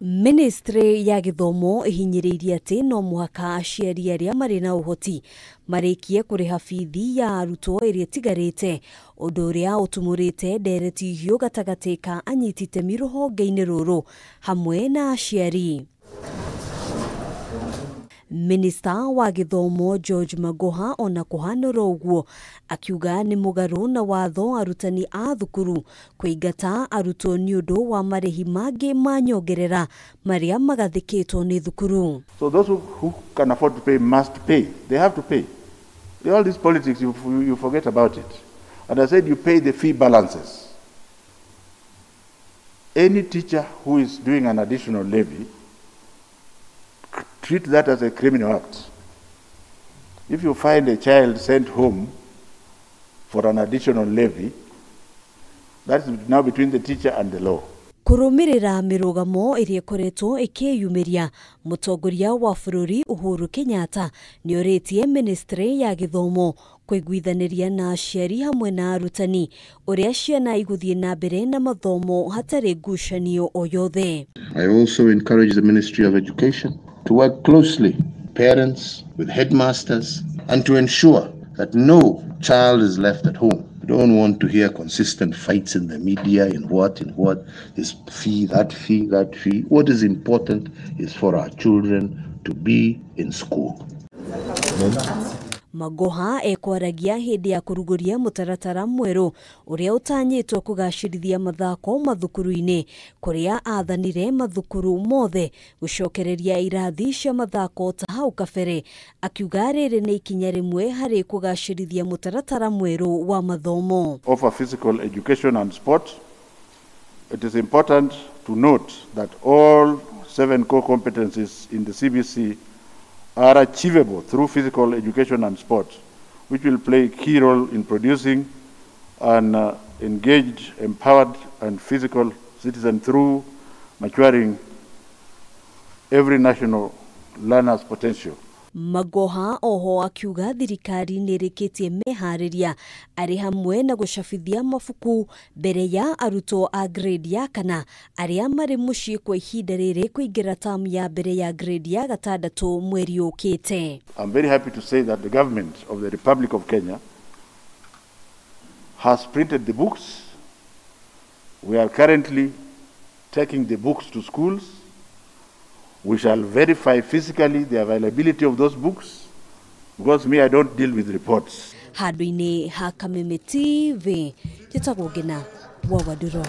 Ministry ya gĩthomo ĩhinyĩrĩirie atĩ no mũhaka aciari arĩa marĩ na ũhoti marĩkie kũrĩha bithi ya arutwo ĩrĩa ĩtigarĩte, ũndũ ũrĩa ũtumũrĩte ndereti hiũ gatagatĩ ka anyiti itemi rũhonge-inĩ rũrũ hamwe na aciari. Minista wa gĩthomo George Magoha ona kũhanũra ũguo akiuga nĩ mũgarũ na watho arutani a thukuru kũingata arutwo nĩ ũndũ wa marĩhi mangĩ ma nyongerera marĩa magathĩkĩtwo nĩ thukuru. So those who can afford to pay must pay. They have to pay. All this politics, you forget about it. And I said you pay the fee balances. Any teacher who is doing an additional levy, treat that as a criminal act. If you find a child sent home for an additional levy, that is now between the teacher and the law. Kũrũmĩrĩra mĩrũgamo ĩrĩa ĩkoretwo ĩkĩyumĩria, mũtongoria wa bũrũri Uhuru Kenyatta nĩorĩtie ministry ya gĩthomo kũiguithanĩria na aciari hamwe na arutani ũrĩa ciana igũthiĩ na mbere na mathomo hatarĩ ngucanio o yothe. I also encourage the Ministry of Education to work closely with parents, with headmasters, and to ensure that no child is left at home. We don't want to hear consistent fights in the media, in what, this fee, that fee, that fee. What is important is for our children to be in school. Magoha ekwaragia hĩndĩ ya kũrugũria mũtaratara mwerũ ũrĩa ũtanyĩtwo kũgacĩrithia mathako mathukuru-inĩ kũrĩa athanire mathukuru mothe gũcokereria irathi cia mathako ta hau kabere, akiuga rĩrĩ nĩ ikinya rĩmwe harĩ kũgacĩrithia mũtaratara mwerũ wa mathomo. Offer physical education and sport. It is important to note that all 7 core competencies in the CBC are achievable through physical education and sport, which will play a key role in producing an engaged, empowered, and physical citizen through maturing every national learner's potential. Magoha oho akiuga thirikari nĩrĩkĩtie meharĩria arĩ hamwe na gũcabithia mabuku mbere ya arutwo a grade ya kana arĩa marĩ mũciĩ kwa ihinda rĩrĩ kũingĩra tamu ya mbere ya grade ya gatandatũ mweri ũkĩte. I'm very happy to say that the government of the Republic of Kenya has printed the books. We are currently taking the books to schools. We shall verify physically the availability of those books, because me, I don't deal with reports. Handũ-inĩ ha Kameme TV, njĩtagwo Ngina wa Wanduro.